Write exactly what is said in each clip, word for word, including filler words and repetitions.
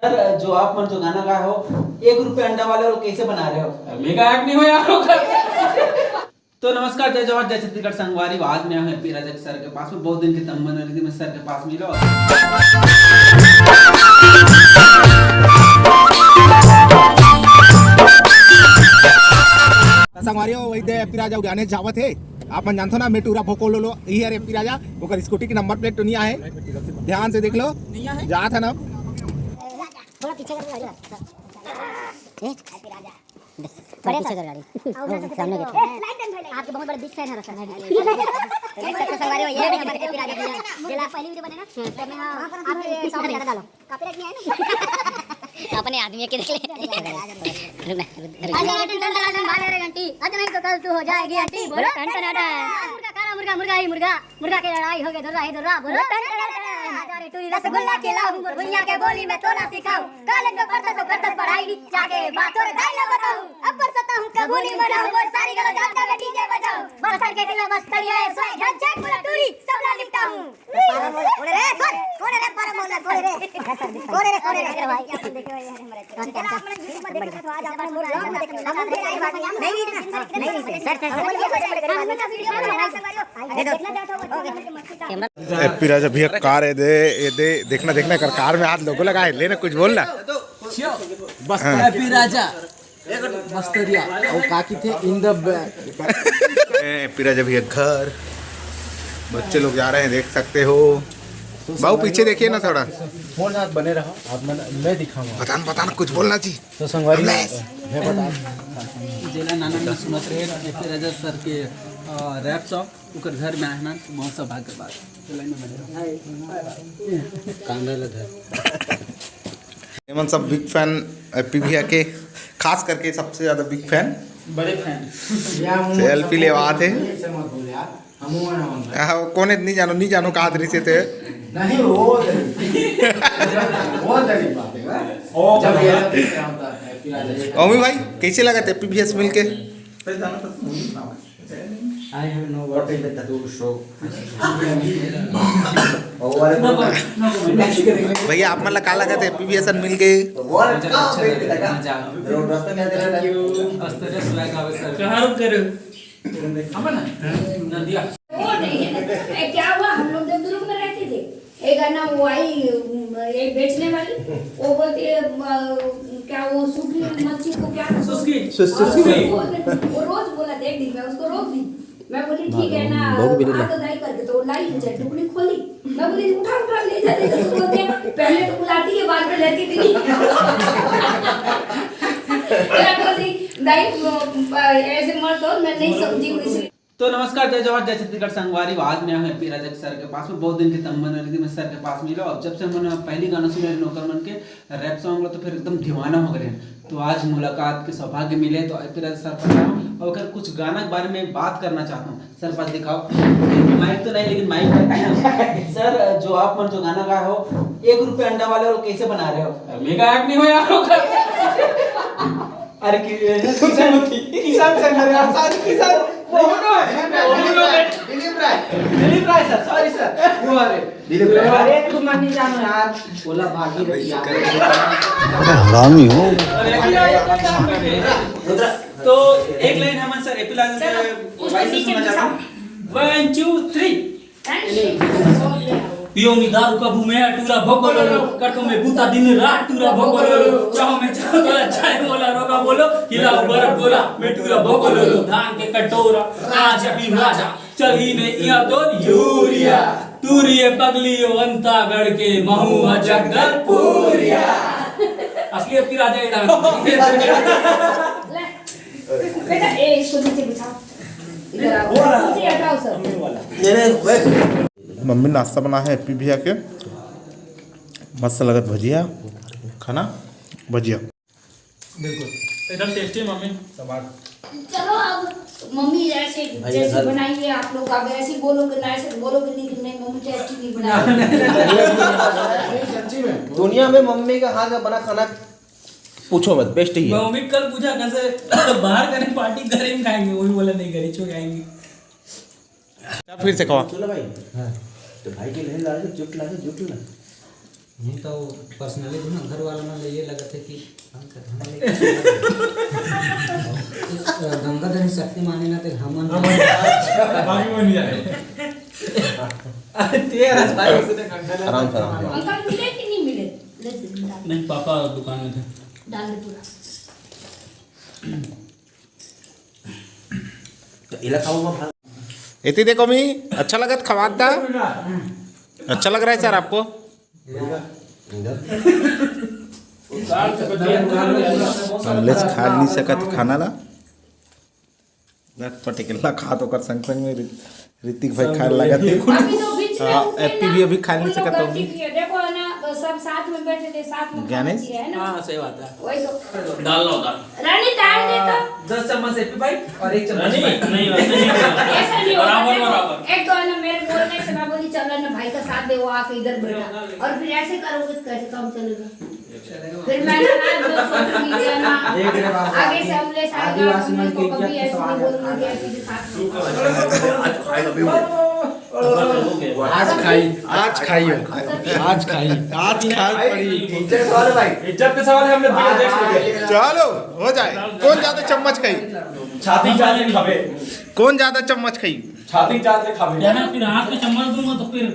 Sir, जो आप मन जो गाना गाए हो, एक रुपया अंडा वाले, वो कैसे बना रहे हो? मेगा hack नहीं हो यार, ओकर। तो नमस्कार, जय जोहार, जय छत्तीसगढ़ संगवारी। आज मैं हूँ एपी राजा के सर के पास में। बहुत दिन के तमन्ना रही थी मैं सर के पास मिलो। संगवारी हो, वही दे एपी राजा उड़ाने जावत है। आप मन जानथो ना, मैं टूरा भोको लो लो, यही है एपी राजा। ओकर स्कूटी के नंबर प्लेट तो नहीं आए, ध्यान से देख लो, जात है ना। थोड़ा पीछे कर गाड़ी। ए? थोड़ा पीछे कर गाड़ी। ओ, सामने देखो। आपके बहुत बड़े बिग फैन है सर। देख सकते हो संगवारी हो, ये भी हमारे एपी राजा भैया। जेला पहली वीडियो बने ना, तो मैं, हाँ, आपके सॉन्ग में ज्यादा डालो। कॉपीराइट नहीं आया ना? अपने आदमी के देख ले। रुक ना, रुक, रुक। अरे टन टन टन टन बाजे रे घंटी, आज नहीं तो कल तू हो जाएगी आंटी। बोलो टन टन टन। मुर्गा खा रहा, मुर्गा, मुर्गा ही मुर्गा। मुर्गा के लड़ाई हो गई, धुर्रा ही धुर्रा, बोलो। टन टन टन। आजा रे टूरी रसगुल्ला खिलाऊं, मोर भुइया के बोली मैं तोला सिखाऊं। कॉलेज में पढ़ता तो करता पढ़ाई नहीं, जाके बात और दाई ला बताऊं। अब पर सता हूं कबूली मनाऊं, और सारी गलत जात का डीजे बजाऊं। बस्तर के टीला बस्तरिया है, सोए घन चेक पूरा टूरी, सबला निपटाऊं। कोने रे, कोने रे, परम बोला, कोने रे? कोने रे, कोने रे? एपी राजा भैया कार है दे, ये दे, देखना, देखना कर कार में हाथ लोगो लगाए, लेना कुछ बोलना। बस हाँ। एपी राजा। बस्तरिया, वो काकी थे in the back। ए, एपी राजा भैया घर, बच्चे लोग जा रहे हैं, देख सकते हो। बाबू, पीछे देखिए ना थोड़ा। फोन साथ बने रहो, आप मन, मैं दिखाऊंगा। बताना, बताना, कुछ बोलना जी। तो संगवारी, हमने मैं बता जेला नाना नाना सुनत रहे एपी राजा सर के, अ, रैप सॉन्ग, ओकर घर में आए ना, तो बहुत सौभाग्य बात है। तो लाइन में बने रहो। कांदा ला धर। एमन सब बिग फैन एपी भैया के, खास करके सबसे ज्यादा बिग फैन। बड़े फैन। सेल्फी लेवात हे। ऐसे मत बोल यार, हम वो ना बन रहे। आहा, कोने नहीं जानो, नहीं जानो कहा दरी से थे। नहीं, वो दरी। वो दरी बात है ना। जब ये सब क्या होता है, फिर आ जाए। ओमी भाई, कैसे लगा थे एपी भैया से मिलके? I have no words. भैया, आप मन ला का लगत हे एपी भैया सन मिल के? वो नहीं है। ए, क्या हुआ, हम लोग जब दुर्ग में रहते थे, एक है ना वो आई, एक बेचने वाली, वो बोलती है, क्या वो सूखी मच्छी को क्या, सुस्की। सुस्की। वो, वो रोज बोला था, एक दिन मैं उसको रोक दी। मैं बोली, "ठीक है ना, आ तो दाई," करके तो लाई मुझे टुकड़ी खोली। मैं बोली, "उठा, उठा, ले जा, ले जा।" तो बोलते हैं, "पहले तो बुलाती है, बाद में लेती भी नहीं।" मैं बोली, "दाई, ऐसे मत हो, मैं नहीं समझी हूँ इसलिए।" तो नमस्कार, जय जोहार, जय छत्तीसगढ़ संगवारी। आज मैं हूँ एपी राजा के सर के पास में। बहुत दिन के तमन्ना रही थी मैं सर के पास मिलो। अब जब से हमन पहली गाना सुने नौकर मन के रैप सॉन्ग लो, तो फिर एकदम दीवाना हो गए। तो आज मुलाकात के सौभाग्य मिले, तो एपी राजा सर पर आऊँ और अगर कुछ गाना के बारे में बात करना चाहता हूँ। सर पास दिखाओ, माइक तो नहीं, लेकिन माइक। सर, जो आप मन जो गाना गाए हो, एक रुपया अंडा वाले, वो कैसे बना रहे हो? मेगा hack नहीं हो यार, ओकर। अरे कि-, किसान, किसान से, अरे यार, सारी किसान, वो होनो है। दिलीप राय। दिलीप राय सर, sorry सर, वो आ रहे। दिलीप राय। अरे तुम नहीं जानो यार, बोला भागी रही यार। अरे हरामी हो। अरे, अरे, अरे, अरे, तो एक लाइन हम सर एपी राजा के वॉइस से सुना जाता हूँ। One, two, three। पियो मी दारू कभू मैं टूरा भोकोलोलो, करतो मैं बूता दिन रात टूरा भोकोलोलो, चाहो मैं चाहो तो अच्छा है बोला रोगा बोलो, खिलाओ बर्फ गोला, मैं टूरा भोकोलोलो, धान के कटोरा, राजा भी राजा, चल ही नहीं यहाँ तो यूरिया, तूरिये पगली ओ अंतागढ़ के, महू जगदलपुरिया। असली एपी राजा ये डांस। बेटा, ए, इसको नीचे बिछाओ। इधर आओ। नीचे हटाओ, सर। मम्मी नाश्ता बना है एपी भैया के, मस्त लगत भजिया, खाना भजिया। बिल्कुल, एकदम टेस्टी मम्मी। चलो, अब मम्मी ऐसे, जैसे बनाई है, आप लोग अब ऐसे ही बोलोगे ना, ऐसे बोलोगे नहीं कि नहीं, मम्मी टेस्टी नहीं बनाई। दुनिया में मम्मी का हाथ का बना खाना पूछो मत, बेस्ट ही है। मम्मी कल पूछा कैसे बाहर करें पार्टी, घर में खाएंगे, वो भी बोला नहीं, घर ही खाएंगे। क्या फिर से कहो? सुन ना भाई, हाँ। तो भाई के लिए ला दे, जूट ला दे, जूट ला। नहीं तो पर्सनली भी ना घर वाला मन ले ये लगत हे कि हम तो, हम ले गंगाधर शक्ति माने ना ते हमन बाकी मन नहीं आए। अरे तेरा भाई उसने कंगाल आराम से, आराम से। अंकल मिले कि नहीं मिले? ले दे, डाल। नहीं, पापा दुकान में थे। डाल दे पूरा। तो इला खाओ, मैं खा- एती देखो मी, अच्छा लगत खवात दा? अच्छा लग रहा है सर आपको? इधर। अमलेश खा नहीं सकत खाना ला। पटेकल्ला खा तो कर संग संग में ऋतिक भाई खाए लगा थे। अभी तो बीच में हाँ, उठे एप्पी ना, भी अभी खा नहीं उन लोग सकता गलती हूँ। किए। देखो है ना, सब साथ में बैठे थे, साथ में खाना ज्ञानेश? चाहिए, है ना? हाँ, सही बात है। वही तो। डाल लो, डाल। रानी, डाल दे तो। दस चम्मच एप्पी भाई और एक चम्मच रानी, भाई। नहीं, वैसे नहीं होगा। ऐसा नहीं होगा। बराबर, देखो, बराबर। एक तो है ना, मेरे बोलने से मैं बोली, "चलो ना भाई का साथ दे, वो आके इधर बैठा।" और फिर ऐसे करोगे तो कैसे काम चलेगा? फिर मैंने आज जो सोच ली है ना, देख रहे बाबा, आगे से अमलेश आएगा, आदिवासी मन के इज्जत के सवाल है। बोलूंगी ऐसे के साथ में। आज खाई, आज खाई हो, आज खाई, आज खाई पड़ी। इज्जत के सवाल है भाई। इज्जत के सवाल है, हमने भैया देख लिया। चलो, हो जाए। कौन ज्यादा चम्मच खाई? छाती जान से खावे। कौन ज्यादा चम्मच खाई? छाती जान से खावे। जाना, फिर हाथ में चम्मच दूंगा तो फिर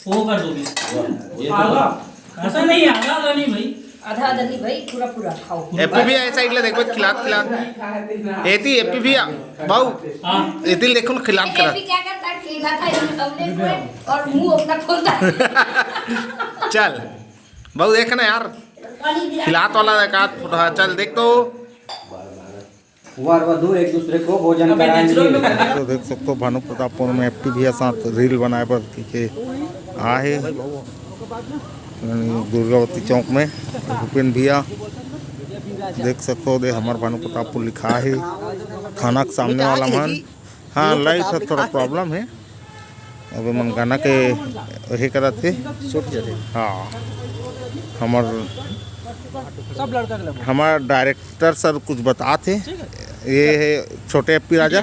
वो कर दोगे। आधा। ऐसा नहीं, आधा आधा नहीं भाई। आधा आधा नहीं भाई, पूरा पूरा खाओ। एप्पी भी ऐसा इडला देखो, खिलात खिलात। एती एप्पी भी आ, बाऊ। हाँ। एती देखो ना, खिलात खिलात। एप्पी क्या करता है, खिलाता है हमने पूरे और मुंह अपना खोलता है। चल, बाऊ देख ना यार, पानी दिला। खिलात वाला एक आध फुट, हाँ, चल देख तो। वर वधू एक दूसरे को भोजन अबे कराएंगे। नेचुरल में तो देख सकते हो, भानु प्रतापपुर में एप्पी भैया साथ रील बनाए बर के, के आहे। दुर्गावती चौक में भूपेन भैया देख सकते हो, दे हमार भानु प्रतापपुर लिखा है। खाना के सामने वाला मन, हाँ, लाइट है, थोड़ा प्रॉब्लम है। अभी मन गाना के वही करत हे। हाँ, हमार, सब लड़का के लगभग। हमार डायरेक्टर सर कुछ बतात हे। ठीक है। ये है छोटे एप्पी राजा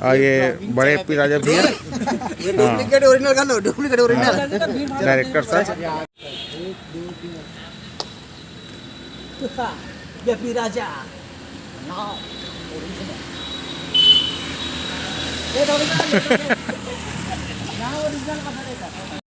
और ये बड़े एप्पी राजा भी है। ये हाँ। डुप्लीकेट ओरिजिनल का लो, डुप्लीकेट ओरिजिनल। हाँ। Director sir. ये भी राजा। ये तो original, ये तो original। यहाँ original पकड़ेगा।